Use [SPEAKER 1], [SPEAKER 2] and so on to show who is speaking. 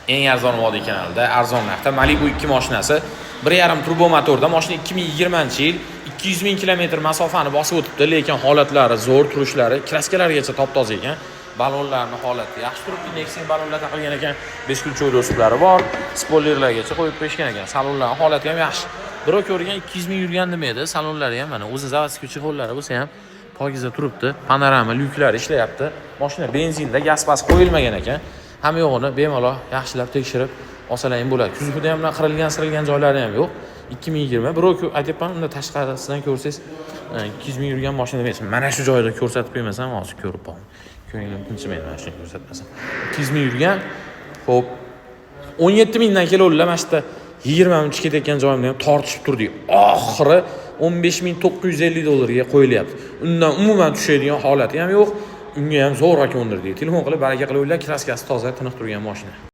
[SPEAKER 1] Eng arzon Vodiy kanalida arzon narxda Malibu 2 mashinasi, 1,5 turbo motorda mashina, 2020-yil, 200 ming kilometr masofani bosib o'tibdi, lekin holatlari zo'r, turishlari, краска largacha top toza ekan. Balonlarni holati yaxshi turibdi, Nexia balonlar taqilgan ekan, бесключевой доступ lari bor, spoilerlargacha qo'yib qo'yishgan ekan. Salonlarning holati ham yaxshi. Birov ko'rgan 200 ming yurgan demaydi. Salonlari ham mana o'zi заводской чехол lari bo'lsa ham pokiza turibdi. Panorama lyuklari ishlayapti. Mashina benzinda, gaz pas qo'yilmagan ekan. Hamma yo'g'ini bemalol yaxshilab tekshirib olsalar ham bo'ladi. Kuzovida ham bunaqa qirilgan sirilgan joylari ham yo'q. 2020, birov aytyapman, unda tashqarisidan ko'rsangiz 200 ming yurgan mashina demaysiz. Mana shu joyda ko'rsatib qo'ymasam, hozir ko'rib qoldim. Ko'nglim tinchimaydi mana shuni ko'rsatmasam. 200 ming yurgan. Xo'p, 17 mingdan keluvdilar. Mana shu yerda 20 minut ketayotgan joyimda ham tortishib turdik. Oxiri 15 950 dollarga qo'yilyapti. Undan umuman tushadigan holati ham yo'q. Unga ham zo'rg'a ko'ndirdik. Telefon qilib, baraka qilib, краска si toza, tiniq turgan mashina.